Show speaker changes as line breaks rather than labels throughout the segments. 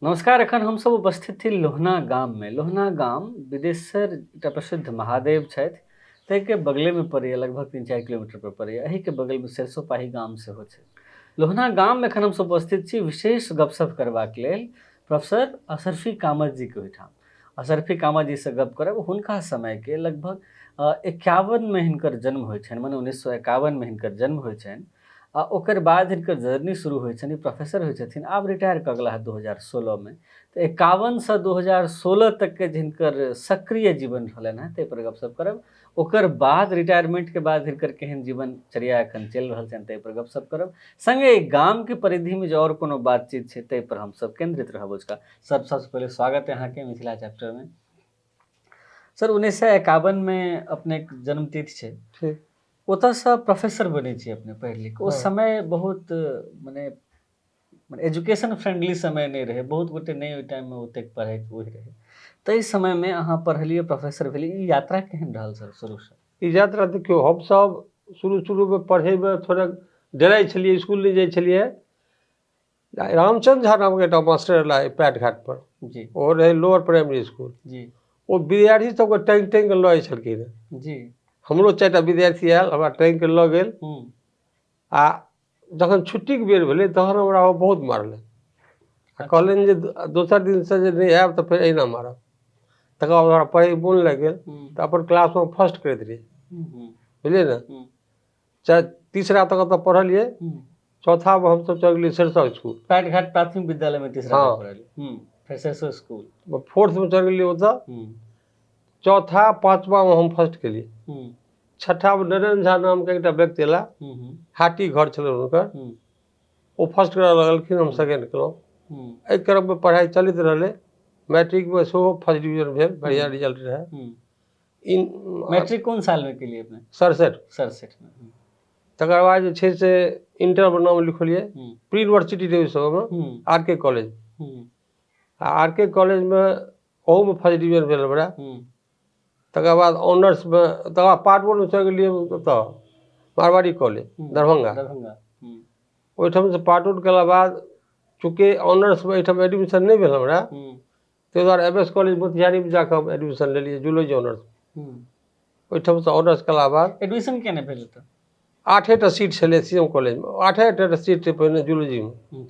नमस्कार। एखन हमसब उपस्थित छी लोहना गाममे। लोहना गाम बिदेश्वर एकटा प्रसिद्ध महादेव छथि, ताहिके बगलेमे पड़ैए, लगभग 3-4 किलोमीटर पर पड़ैए। एहिके बगलमे सरिसोपाही गाम सेहो छै। लोहना गाममे एखन हमसब उपस्थित छी विशेष गपशप करबाक लेल प्रोफेसर अशरफी कामत जीके ओहिठाम। अशरफी कामत जीसँ गप करब। हुनका समयके लगभग 51मे हिनकर जन्म होइ छनि, मने 1951मे हिनकर जन्म होइ छनि आ ओकर बाद हिनकर जर्नी शुरू होइ छनि। ई प्रोफेसर होइ छथिन, आब रिटायर कऽ गेला 2016मे। तऽ 51सँ 2016 तकके जे हिनकर सक्रिय जीवन रहलनि हेँ ताहिपर गपशप करब। ओकर बाद रिटायरमेंटके बाद हिनकर केहन जीवनचर्या एखन चलि रहल छनि ताहिपर गपशप करब। सङ्गे गामके परिधिमे जे आओर कोनो बातचीत छै ताहिपर हमसब केन्द्रित रहब। उसका सर, सबसँ पहिले स्वागत है अहाँके मिथिला चैप्टरमे। सर, 1951मे अपनेके जन्मतिथि छै।
ठीक।
ओतऽसँ प्रोफेसर बनै छी अपने पढ़ि लिख। ओ समय बहुत मने एजुकेशन फ्रेंडली समय नहि रहै, बहुत गोटे नहि ओहि टाइममे ओतेक पढ़ैके ओहि रहै। ताहि समयमे अहाँ पढ़लियै, प्रोफेसर भेलियै, ई यात्रा केहन रहल सर शुरूसँ?
ई यात्रा देखियौ, हमसभ शुरू शुरूमे पढ़ैमे थोड़े डराइ छलियै, इसकुल नहि जाइ छलियै। रामचंद्र झा नामके एकटा मास्टर एला पैट घाट पर
जी।
ओ रहै लोअर प्राइमरी स्कूल।
जी।
ओ विद्यार्थी सबके टाँगि टाँगि कऽ लऽ जाइ छलखिन हेँ।
जी।
हमरो 4टा विद्यार्थी आयल, हमरा टाँगि कऽ लऽ गेल। आ जखन छुट्टीके बेर भेलै तहन हमरा ओ बहुत मारलनि आ कहलनि जे दोसर दिनसँ जे नहि आयब तऽ फेर एहिना मारब। तकर बाद हमरा पढ़ैके मोन लागि गेल तऽ अपन क्लासमे फर्स्ट करैत रहियै, बुझलियै ने। चाहे तीसरा तक तऽ पढ़लियै, चौथामे हमसब चलि गेलियै सरिसब स्कूल।
पैटघाट प्राथमिक विद्यालय में तीसरा
हाँ।
तक पढ़लियै, फेर सरिसब स्कूल।
फोर्थमे चलि गेलियै ओतऽ। चौथा पाँचवामे हम फर्स्ट केलियै। छठामे नरेन्द्र झा नामके एकटा व्यक्ति एला, हाटी घर छलै हुनकर, ओ फर्स्ट करऽ लगलखिन, हम सेकेंड केलहुँ। एहि क्रममे पढ़ाइ चलैत रहलै। मैट्रिकमे सेहो फर्स्ट डिवीजन भेल, बढ़िआँ रिजल्ट रहै। इन
मैट्रिक कोन साल में केलिए अपने?
67।
67 में।
तकर बाद जे छै से इंटरमे नाम लिखलियै। प्री यूनिवर्सिटी रहै ओहि समयमे, आर के कॉलेज। आ आर के कॉलेजमे ओहूमे फर्स्ट डिवीजन भेल हमरा। तकर बाद ऑनर्समे, तकर बाद पार्ट वनमे चलि गेलियै ओतऽ मारवाड़ी कॉलेज दरभंगा।
दरभंगा।
ओहिठामसँ पार्ट आउट केला बाद चूँकि ऑनर्समे एहिठाम एडमिशन नहि भेल हमरा, ताहि दुआरे एम एस कॉलेज मोतिहारीमे जाकऽ हम एडमिशन लेलियै जूलॉजी ऑनर्स। ओहिठामसँ ऑनर्स केला बाद
एडमिशन किया नहि भेल तऽ?
8टा सीट छलै सी एम कॉलेजमे, 8टा सीट छै पहिने जूलॉजीमे।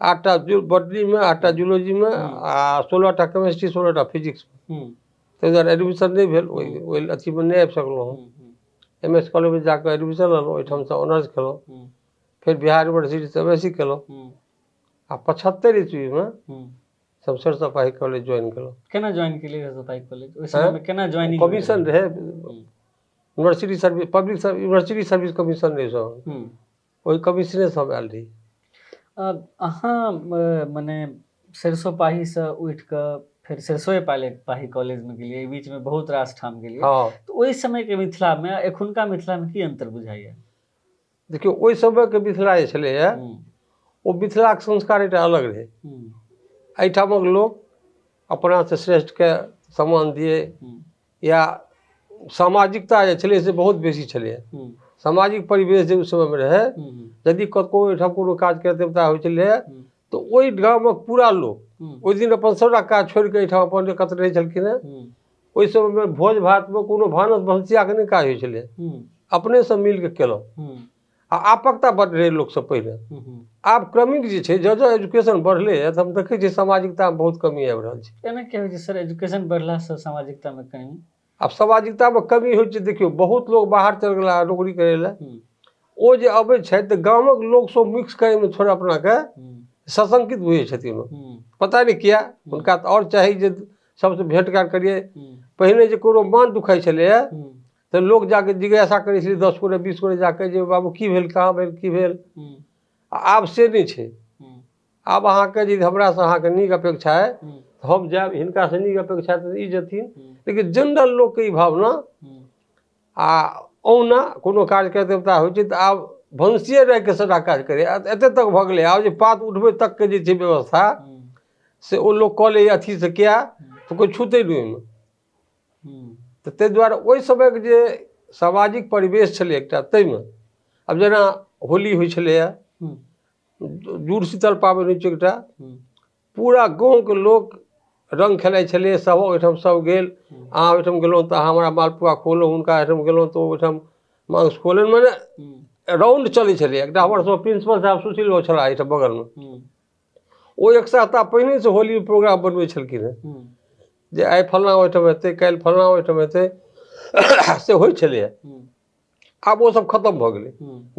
8टा बॉटनीमे, 8टा जूलॉजीमे आ 16टा केमिस्ट्री, 16टा फिजिक्समे। ताहि दुआरे एडमिशन नहि भेल, ओहि ओहि अथीमे नहि आबि सकलहुँ हम। एम एस कॉलेजमे जाकऽ एडमिशन लेलहुँ, ओहिठामसँ ऑनर्स केलहुँ, फेर बिहार यूनिवर्सिटीसँ एम एस सी केलहुँ आ 75 ईस्वीमे सब सरिसब पाही कॉलेज ज्वाइन केलहुँ।
केना ज्वाइन केलियै सरिसब पाही कॉलेज? ओहि समयमे केना ज्वाइनिंग?
कमीशन रहै, university service, public university service commission रहै सब, ओहि कमीशनेसँ हम आयल रही।
अहाँ मने सरिसोपाहीसँ उठि कऽ फेर सरिसोए पाही कॉलेजमे गेलियै, एहि बीचमे बहुत रास ठाम गेलियै।
हँ।
तऽ ओहि समयके मिथिलामे आ एखुनका मिथिलामे की अन्तर बुझाइए?
देखियौ, ओहि समयके मिथिला जे छलैए ओ मिथिलाके संस्कार एकटा अलग रहै। एहिठामक लोक अपनासँ श्रेष्ठके सम्मान दियै या सामाजिकता जे छलै से बहुत बेसी छलैए। सामाजिक परिवेश जे ओहि समयमे रहै, यदि कतहु ओहिठाम कोनो काज के देवता होइ छलैए तऽ ओहि गामक पूरा लोक ओहि दिन अपन सबटा काज छोड़िकऽ एहिठाम अपन एकत्र रहै छलखिन हेँ। ओहि समयमे भोज भातमे कोनो भानस भनसियाके नहि काज होइ छलै, अपने सब मिलके केलहुँ आ आपकता बड्ड रहै लोकसँ पहिले। आब क्रमिक जे छै, जँ जँ एजुकेशन बढ़लैए तऽ हम देखै छियै सामाजिकतामे बहुत कमी आबि रहल छै।
एना किया होइ छै सर, एजुकेशन बढ़लासँ सामाजिकतामे कमी?
आब सामाजिकतामे कमी होइ छै, देखियौ बहुत लोक बाहर चलि गेला नौकरी करै लए, ओ जे अबै छथि तऽ गामक लोकसँ मिक्स करैमे थोड़ा अपनाके सशंकित बुझै छथिन ओ। पता नहि किया, हुनका तऽ आओर चाही जे सबसँ भेँट घाँट करियै। पहिने जे कोनो मान दुखाइ छलैए तऽ लोक जाके जिज्ञासा करै छलै, 10 गोटे 20 गोटे जाके जे बाबू की भेल, कहाँ भेल, की भेल। आ आब से नहि छै। आब अहाँके यदि हमरासँ अहाँके नीक अपेक्षा अइ तऽ हम जायब, हिनकासँ नीक अपेक्षा तऽ ई जेथिन, लेकिन जनरल लोकके ई भावना आ औना कोनो कार्यके देवता होइ छै तऽ आब भनसिए राखिके सबटा काज करैए, एते तक भऽ गेलै। आब जे पात उठबै तकके जे छै व्यवस्था से ओ लोक कऽ लैए अथीसँ, किया तऽ कोइ छूतै नहि ओहिमे। तऽ ताहि दुआरे ओहि समयके जे सामाजिक परिवेश छलै एकटा, ताहिमे आब जेना होली होइ छलैए, जुड़ शीतल पाबनि होइ छै एकटा, पूरा गाँवके लोक रङ्ग खेलाइ छलै, सब ओहिठाम सब गेल। अहाँ ओहिठाम गेलहुँ तऽ अहाँ हमरा मालपुआ खुएलहुँ, हुनका ओहिठाम गेलहुँ तऽ ओहिठाम मांस खुएलनि, मने राउंड चलै छलै। एकटा हमर सब प्रिंसिपल साहब सुशील बाबू छलाह एहिठाम बगलमे, ओ एक सप्ताह पहिनेसँ होली प्रोग्राम बनबै छलखिन हेँ जे आइ फल्लाँ ओहिठाम हेतै, काल्हि फल्लाँ ओहिठाम हेतै, से होइ छलैए। आब ओ सब खतम भऽ गेलै।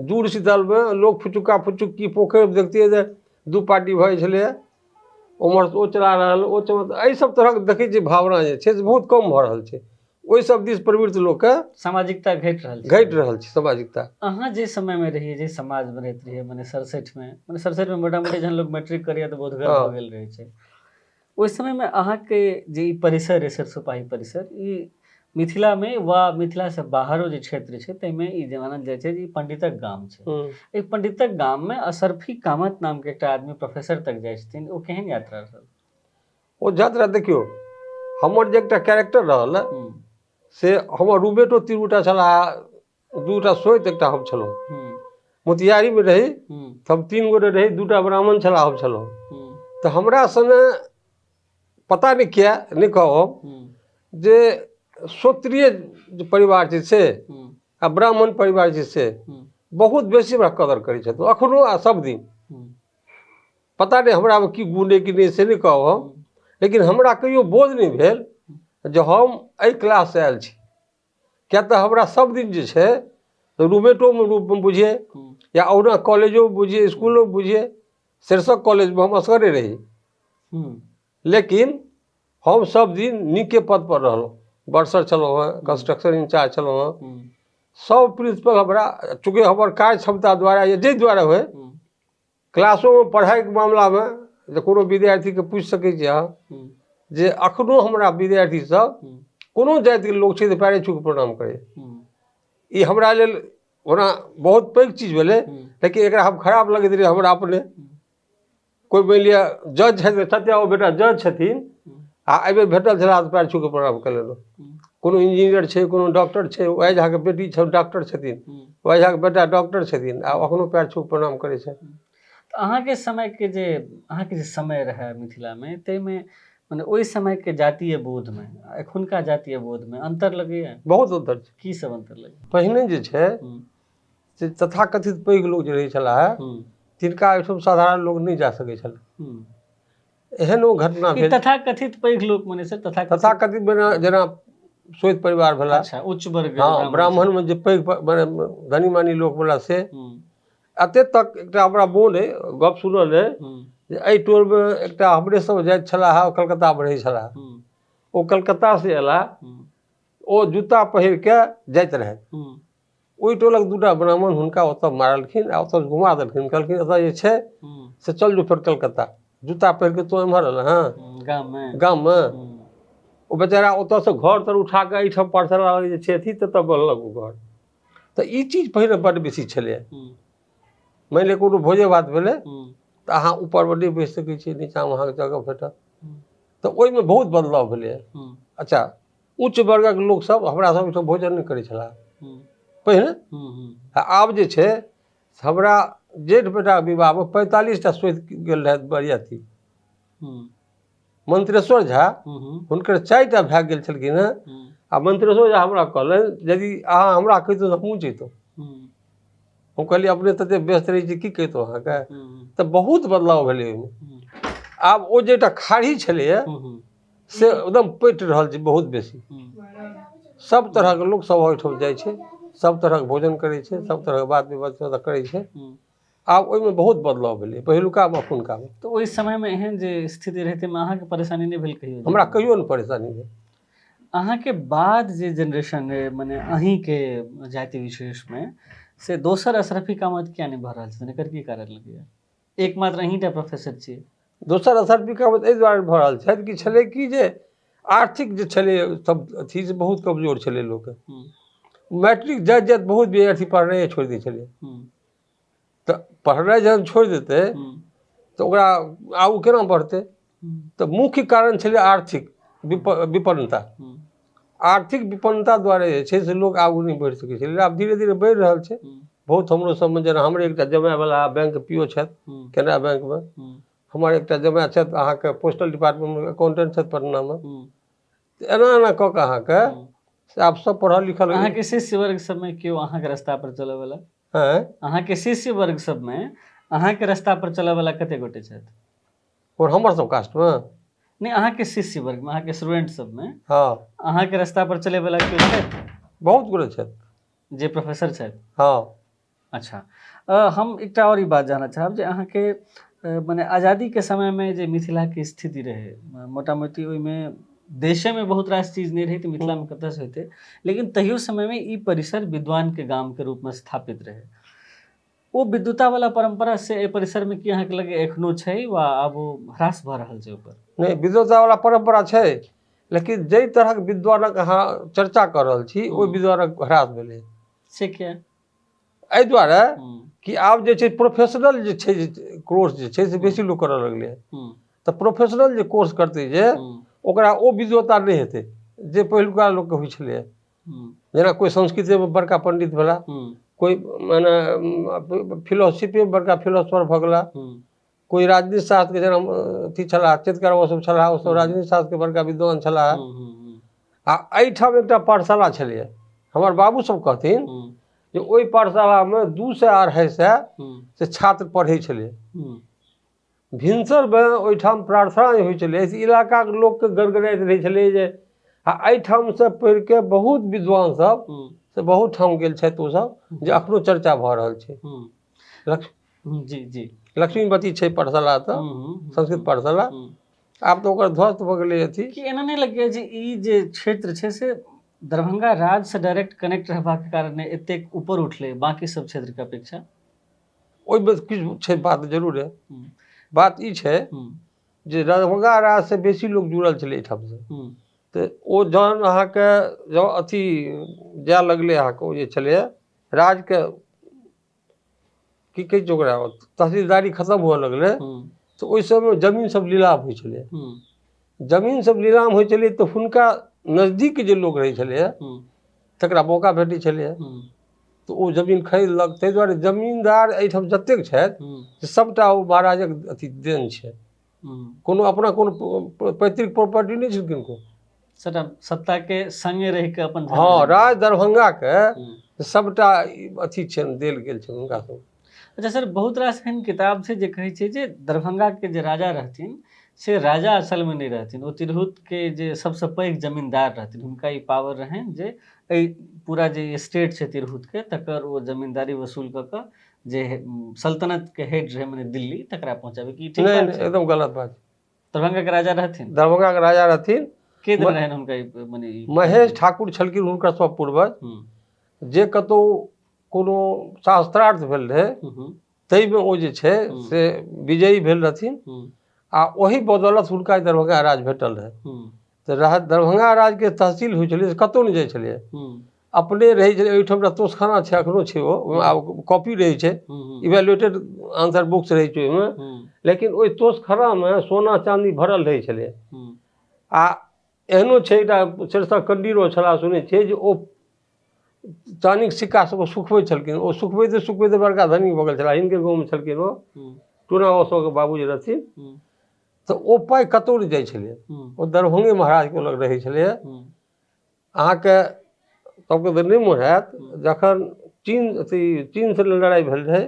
जुड़ शीतलमे लोक फुचुक्का फुचुक्की पोखरि देखतियै जे दू पार्टी भऽ जाइ छलैए, उम्हर ओ चला रहल ओ चला, एहि सब तरहक देखै छियै भावना जे छै से बहुत कम भऽ रहल छै। ओहि सब दिस प्रवृत्त लोकके
सामाजिकता घटि रहल छै,
घटि रहल छै सामाजिकता।
अहाँ जे समयमे रहियै, जे समाजमे रहैत रहियै, मने 67मे, मने 67मे मोटा मोटी जहन लोक मैट्रिक करैए तऽ बोधगर भऽ गेल रहै छै। ओहि समयमे अहाँके जे ई परिसर अइ सरिसोपाही परिसर, ई मिथिलामे वा मिथिलासँ बाहरो जे क्षेत्र छै ताहिमे ई जे मानल जाइ छै जे ई पण्डितक गाम छै। एहि पण्डितक गाममे असरफी कामत नामके एकटा आदमी प्रोफेसर तक जाइ छथिन, ओ केहन यात्रा रहल?
ओ यात्रा देखियौ, हमर जे एकटा कैरेक्टर रहल से हमर रूममेटो 3 गोटा छलाह, 2 टा सोइत एकटा हम छलहुँ। मोतिहारीमे रही तऽ हम 3 गोटे रही, 2 टा ब्राह्मण छलाह, हम छलहुँ। तऽ हमरा सङ्गे पता नहि किया नहि कहब हम जे श्रोत्रिय जे परिवार छै से आ ब्राह्मण परिवार छै से बहुत बेसी हमरा कदर करै छथि अखनो आ सब दिन। पता नहि हमरामे की गुण अइ कि नहि से नहि कहब हम, लेकिन हमरा कहियो बोध नहि भेल जे हम एहि क्लाससँ आयल छी, किएक तऽ हमरा सब दिन जे छै तऽ रूममेटोमे रूपमे बुझियै या ओहुना कॉलेजोमे बुझियै, इसकुलोमे बुझियै, शीर्षक कॉलेजमे हम असगरे रही, लेकिन हम सब दिन नीके पदपर रहलहुँ। बर्सर छलहुँ हेँ, कंस्ट्रक्शन इंचार्ज छलहुँ हेँ, सब प्रिंसिपल हमरा चूँकि हमर कार्य क्षमता द्वारा या जाहि द्वारा होइ, क्लासोमे पढ़ाइके मामलामे जे कोनो विद्यार्थीके पूछि सकै छी अहाँ जे अखनो हमरा विद्यार्थी सब कोनो जातिके लोक छै तऽ पैरे छू कऽ प्रणाम करैए। ई हमरा लेल ओना बहुत पैघ चीज भेलै, लेकिन एकरा हम खराब लगैत रहै हमरा अपने। कोइ मानि लिअ जज छथि, सत्या ओ बेटा जज छथिन आ एहिबेर भेटल छलाह तऽ पैर छू कऽ प्रणाम कऽ लेलहुँ। कोनो इंजीनियर छै, कोनो डॉक्टर छै, ओहि झाके बेटी छै डॉक्टर छथिन, ओहि झाके बेटा डॉक्टर छथिन आ अखनो पैर छू कऽ प्रणाम करै छथि।
तऽ अहाँके समयके जे अहाँके जे समय रहए मिथिलामे ताहिमे मने ओहि समयके जातीय बोधमे आ एखुनका जातीय बोधमे अन्तर लगैए?
बहुत अन्तर छै।
की सब अन्तर लगैए?
पहिने जे छै से तथाकथित पैघ लोक जे रहै छलाह तिनका ओहिठाम साधारण लोक नहि जा सकै छल। एहन ओ घटना भेल।
तथाकथित पैघ लोक मने सर
तथाकथित जेना श्वेत परिवार भेला,
अच्छा उच्च वर्ग,
हँ ब्राह्मण में जे पैघ मने धनी मानी लोक वाला से एते तक एकटा हमरा मोन अइ गप सुनल अइ जे एहि टोलमे एकटा हमरे सब जाइत छलाह, कलकत्तामे रहै छलाह, ओ कलकत्तासँ अयलाह, ओ जूता पहिरके जाइत रहथि। ओहि टोलक दूटा ब्राह्मण हुनका ओतऽ मारलखिन आ ओतऽ घुमा देलखिन, कहलखिन एतऽ जे छै से चल जो फेर कलकत्ता, जूता पहिर कऽ तोँ एम्हर एलह हँ गाममे। ओ बेचारा ओतऽसँ घर तर उठा कऽ एहिठाम पाठशाला लग जे छै अथी ततऽ बनलक ओ घर। तऽ ई चीज पहिने बड्ड बेसी छलैए। मानि लिअ कोनो भोजे भात भेलै तऽ अहाँ ऊपरमे नहि बैस सकै छियै, नीचाँमे अहाँके जगह भेटत। तऽ ओहिमे बहुत बदलाव भेलैए। अच्छा उच्च वर्गक लोकसभ हमरा सब ओहिठाम भोजन नहि करै छलाह पहिने। आब जे छै हमरा जेठ बेटाके विवाहमे 45 टा सोति गेल रहथि बरियाती। मंत्रेश्वर झा हुनकर 4 टा भए गेल छलखिन हेँ आ मंत्रेश्वर झा हमरा कहलनि यदि अहाँ हमरा कहितहुँ तऽ हमहूँ जैतहुँ। हम कहलियै अपने तते व्यस्त रहै छी की कहितहुँ अहाँके। तऽ बहुत बदलाव भेलै ओहिमे। आब ओ जे एकटा खाड़ी छलैए से एकदम पटि रहल छै बहुत बेसी। सब तरहके लोक सब ओहिठाम जाइ छै, सब तरहक भोजन करै छै, सब तरहक बात विवाद करै छै। आब ओहिमे बहुत बदलाव भेलै पहिलुकामे अखुनकामे।
तऽ ओहि समयमे एहन जे स्थिति रहै ताहिमे अहाँके परेशानी नहि भेल कहियो?
हमरा कहियो नहि परेशानी भेल।
अहाँके बाद जे जेनरेशन अइ मने अहीँके जाति विशेषमे से दोसर अशरफी कामत किया नहि भऽ रहल छथिन, एकर की कारण लगैए? एकमात्र अहीँटा प्रोफेसर छियै।
दोसर अशरफी कामत एहि दुआरे भऽ रहल छथि कि छलै कि जे आर्थिक जे छलै सब अथी से बहुत कमजोर छलै लोकके। मैट्रिक जाइत जाइत बहुत विद्यार्थी पढ़नाइए छोड़ि दै छलै। तऽ पढ़नाइ जहन छोड़ि देतै तऽ ओकरा आगू केना बढ़तै? तऽ मुख्य कारण छलै आर्थिक विपन्नता। आर्थिक विपन्नता दुआरे जे छै से लोक आगू नहि बढ़ि सकै छलै। आब धीरे धीरे बढ़ि रहल छै बहुत। हमरो सबमे जेना हमरे एकटा जमायवला बैंक पी ओ छथि केनरा बैंकमे, हमर एकटा जमाए छथि अहाँके पोस्टल डिपार्टमेंटमे अकाउंटेंट छथि पटनामे। तऽ एना एना कऽ कऽ अहाँके से आब सब पढ़ल लिखल।
अहाँके शिष्य वर्ग सबमे केओ अहाँके रास्ता पर चलऽवला?
आँय?
अहाँके शिष्य वर्ग सबमे अहाँके रास्ता पर चलऽवला कते गोटे छथि?
और हमर सब कास्टमे?
नहि, अहाँके शिष्य वर्गमे, अहाँके स्टूडेंट सबमे।
हँ।
अहाँके रास्ता पर चलैवला केओ छथि?
बहुत गोटे छथि।
जे प्रोफेसर छथि?
हँ।
अच्छा, हम एकटा आओर ई बात जानऽ चाहब जे अहाँके मने आजादीके समयमे जे मिथिलाके स्थिति रहै, मोटा मोटी ओहिमे देशेमे बहुत रास चीज नहि रहै तऽ मिथिलामे कतऽसँ होइतै, लेकिन तहियो समयमे ई परिसर विद्वानके गामके रूपमे स्थापित रहै। ओ विद्वतावला परम्परा से एहि परिसरमे की अहाँके लगैए एखनो छै वा आब ओ ह्रास भऽ रहल छै ओकर?
नहि, विद्वतावला परम्परा छै, लेकिन जाहि तरहक विद्वानक अहाँ चर्चा कऽ रहल छी ओहि विद्वानक ह्रास भेलै।
से किया?
एहि दुआरे कि आब जे छै प्रोफेशनल जे छै कोर्स जे छै से बेसी लोक करऽ लगलै। तऽ प्रोफेशनल जे कोर्स करतै जे ओकरा ओ विद्वता नहि हेतै जे पहिलुका लोकके होइ छलैए। जेना कोइ संस्कृतेमे बड़का पण्डित भेला, कोइ मने फिलोसफीमे बड़का फिलोसफर भऽ गेला, कोइ राजनीति शास्त्रके जेना अथी छलाह चेतकर सब छलाह, ओसब राजनीति शास्त्रके बड़का विद्वान छलाह। आ एहिठाम एकटा पाठशाला छलैए, हमर बाबू सब कहथिन जे ओहि पाठशालामे 200 250 से छात्र पढ़ै छलै। भिनसरमे ओहिठाम प्रार्थना जे होइ छलै से इलाकाके लोकके गड़गड़ाइत रहै छलै जे आ एहिठामसँ पढ़िके बहुत विद्वान सब से बहुत ठाम गेल छथि ओसब, जे अखनो चर्चा भऽ रहल छै।
जी जी।
लक्ष्मीवती छै पाठशाला तऽ संस्कृत पाठशाला, आब तऽ ओकर ध्वस्त भऽ गेलै अथी।
कि एना नहि लगैए जे ई जे क्षेत्र छै से दरभंगा राजसँ डायरेक्ट कनेक्ट रहबाक कारणे एतेक ऊपर उठलै बाँकी सब क्षेत्रके अपेक्षा?
ओहिमे किछु छै बात जरूर है। बात ई छै जे दरभंगा राजसँ बेसी लोक जुड़ल छलै एहिठामसँ, तऽ ओ जहन अहाँके जँ अथी जाय लगलै अहाँके ओ जे छलैए राजके की कहै छै ओकरा तहसीलदारी खतम हुअ लगलै, तऽ ओहि समयमे जमीन सब नीलाम होइ छलै। जमीन सब नीलाम होइ छलै तऽ हुनका नजदीक जे लोक रहै छलैए तकरा मौका भेटै छलैए, तऽ ओ जमीन खरीदलक। ताहि दुआरे जमीनदार एहिठाम जतेक छथि से सबटा ओ महाराजक अथी देन छै, कोनो अपना कोनो पैतृक प्रॉपर्टी नहि छै किनको,
सबटा सत्ताके संगे रहिके अपन।
हँ, राज दरभंगाके सबटा अथी छनि, देल गेल छै हुनका सब।
अच्छा सर, बहुत रास एहन किताब छै जे कहै छै जे दरभंगाके जे राजा रहथिन से राजा असलमे नहि रहथिन, ओ तिरहुतके जे सबसँ पैघ जमींदार रहथिन, हुनका ई पावर रहनि जे एहि पूरा जे स्टेट छै तिरहुतके तकर ओ जमींदारी वसूल कऽ कऽ जे सल्तनतके हेड रहै मने दिल्ली तकरा पहुँचाबै। की ठीक
बात छै? एकदम गलत बात।
दरभंगाके राजा रहथिन?
दरभंगाके राजा रहथिन।
के देने रहनि हुनका? मने
महेश ठाकुर छलखिन हुनकर सब पूर्वज, जे कतहु कोनो शास्त्रार्थ भेल रहै ताहिमे ओ जे छै से विजयी भेल रहथिन आ ओहि बदौलत हुनका दरभंगा राज भेटल रहै। तऽ दरभंगा राजके तहसील होइ छलै से कतहु नहि जाइ छलैए, अपने रहै छलै। ओहिठाम एकटा तोशखाना छै, एखनो छै ओ, ओहिमे आब कॉपी रहै छै, इवेल्युएटेड आंसर बुक्स रहै छै ओहिमे, लेकिन ओहि तोशखानामे सोना चाँदी भरल रहै छलै। आ एहनो छै एकटा सरिसब कंडीरो छलाह, सुनै छियै जे ओ चानीके सिक्का सबके सुखबै छलखिन, ओ सुखबैते सुखबैते बड़का धनिक भऽ गेल छलाह। हिनके गाँवमे छलखिन ओ टूना बाबू बाबू जे रहथिन, तऽ ओ पाइ कतहु नहि जाइ छलै, ओ दरभंगे महाराजके लग रहै छलैए। अहाँके सबके तऽ नहि मोन हैत, जखन चीन अथी चीनसँ लड़ाइ भेल रहै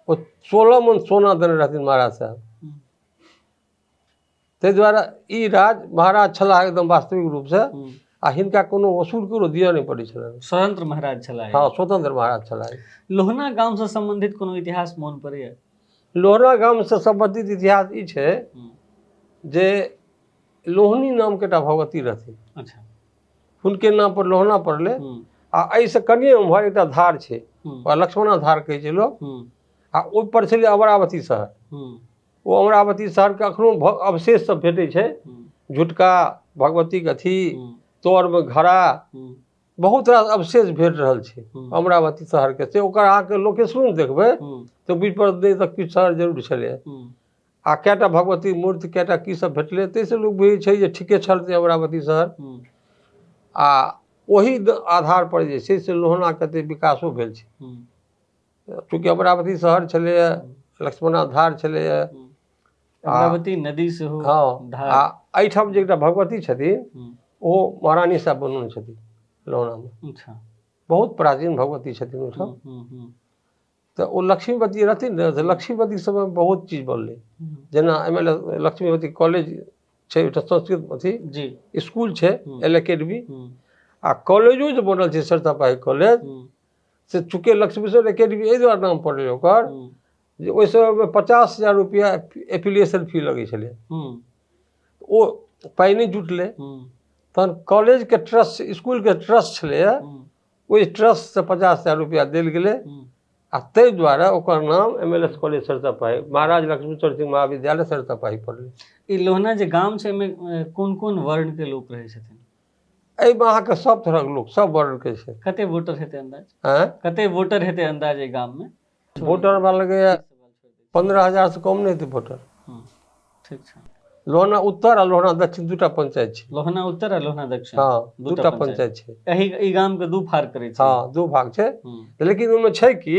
ओ 16 मन सोना देने रहथिन महाराज साहेब। ताहि दुआरे ई राज महाराज छलाह एकदम वास्तविक रूपसँ, आ हिनका कोनो वसूल ककरो दिअ नहि पड़ै छलनि।
स्वतंत्र महाराज छलाह।
हँ, स्वतंत्र महाराज छलाह।
लोहना गामसँ सम्बन्धित कोनो इतिहास मोन पड़ैए?
लोहना गामसँ सम्बन्धित इतिहास ई छै जे लोहनी नामके एकटा भगवती रहथिन।
अच्छा।
हुनके नाम पर लोहना पड़लै। आ एहिसँ कनिये उम्हर एकटा धार छै, ओकरा लक्ष्मणा धार कहै छै लोक, आ ओहिपर छलै अमरावती शहर। ओ अमरावती शहरके अखनो अवशेष सब भेटै छै, झुटका भगवतीके अथी तरमे घड़ा, बहुत रास अवशेष भेट रहल छै अमरावती शहरके। से ओकर अहाँके लोकेशनो देखबै तऽ बुझि पड़त नहि तऽ किछु शहर जरूर छलै। आ कएटा भगवती मूर्ति कएटा की सब भेटलै, ताहिसँ लोक बुझै छै जे ठीके छल से अमरावती शहर। आ ओहि आधार पर जे छै से लोहनाके कते विकासो भेल छै। चूँकि अमरावती शहर छलैए, लक्ष्मणा धार छलैए,
अमरावती नदी सेहो।
हँ,
धार।
आ एहिठाम जे एकटा भगवती छथिन, ओ महारानी साहब बनौने छथिन लोहनामे। बहुत प्राचीन भगवती छथिन ओहिठाम।
हम्म, हम्म, हम्म,
तऽ ओ लक्ष्मीवती रहथिन ने, तऽ लक्ष्मीवती समयमे बहुत चीज बनलै, जेना एहिमे लक्ष्मीवती कॉलेज छै, एकटा संस्कृत अथी स्कूल छै, एल एकेडमी, आ कॉलेजो जे बनल छै सरितापाही कॉलेज, से चूँकि लक्ष्मीश्वर एकेडमी एहि दुआरे नाम पड़लै ओकर जे ओहि समयमे 50,000 रुपैआ एप्लीकेशन फी लगै छलै, ओ पाइ नहि जुटलै, तहन कॉलेजके ट्रस्ट, इसकुलके ट्रस्ट छलैए, ओहि ट्रस्टसँ 50,000 रुपैआ देल गेलै आ ताहि दुआरे ओकर नाम एम एल एस कॉलेज सरितापाही, महाराज लक्ष्मीश्वर सिंह महाविद्यालय सरितापाही पड़लै।
ई लोहना जे गाम छै, एहिमे कोन कोन वर्णके लोक रहै छथिन?
एहिमे अहाँके सब तरहक लोक, सब वर्णके छै।
कते वोटर हेतै अन्दाज?
आँय?
कते वोटर हेतै अन्दाज एहि गाममे?
वोटर हमरा लगैए 15,000सँ कम नहि हेतै वोटर।
ठीक छै।
लोहना उत्तर आ लोहना दक्षिण दूटा पंचायत छै।
लोहना उत्तर आ लोहना दक्षिण।
हँ,
दूटा
दूटा पंचायत छै।
एहि ई गामके दू फाड़ करै छै।
हँ, दू भाग छै, लेकिन ओहिमे छै कि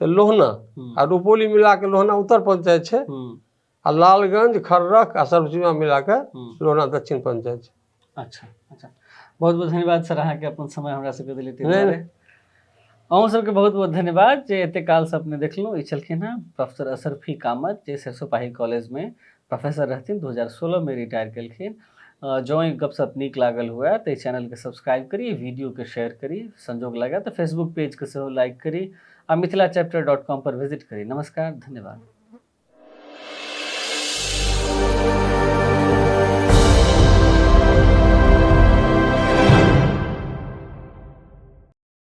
तऽ लोहना आ रुपौली मिला कऽ लोहना उत्तर पंचायत छै आ लालगंज, खर्रक आ सर्वसीमा मिला कऽ लोहना दक्षिण पंचायत छै।
अच्छा अच्छा, बहुत बहुत धन्यवाद सर, अहाँके अपन समय हमरा सबके देलियै ताहि
नहि,
दुआरे। अहूँ सबके बहुत बहुत धन्यवाद जे एते कालसँ अपने देखलहुँ। ई छलखिन हेँ प्रोफेसर असरफी कामत, जे सरिसोपाही कॉलेजमे प्रोफेसर रहथिन, 2016मे रिटायर केलखिन। जँ ई गपशप नीक लागल हुए तऽ एहि चैनलके सब्सक्राइब करी, वीडियोके शेयर करी, संजोग लागए तऽ फेसबुक पेजके सेहो लाइक करी आ मिथिला चैप्टर.com पर विजिट करी। नमस्कार, धन्यवाद।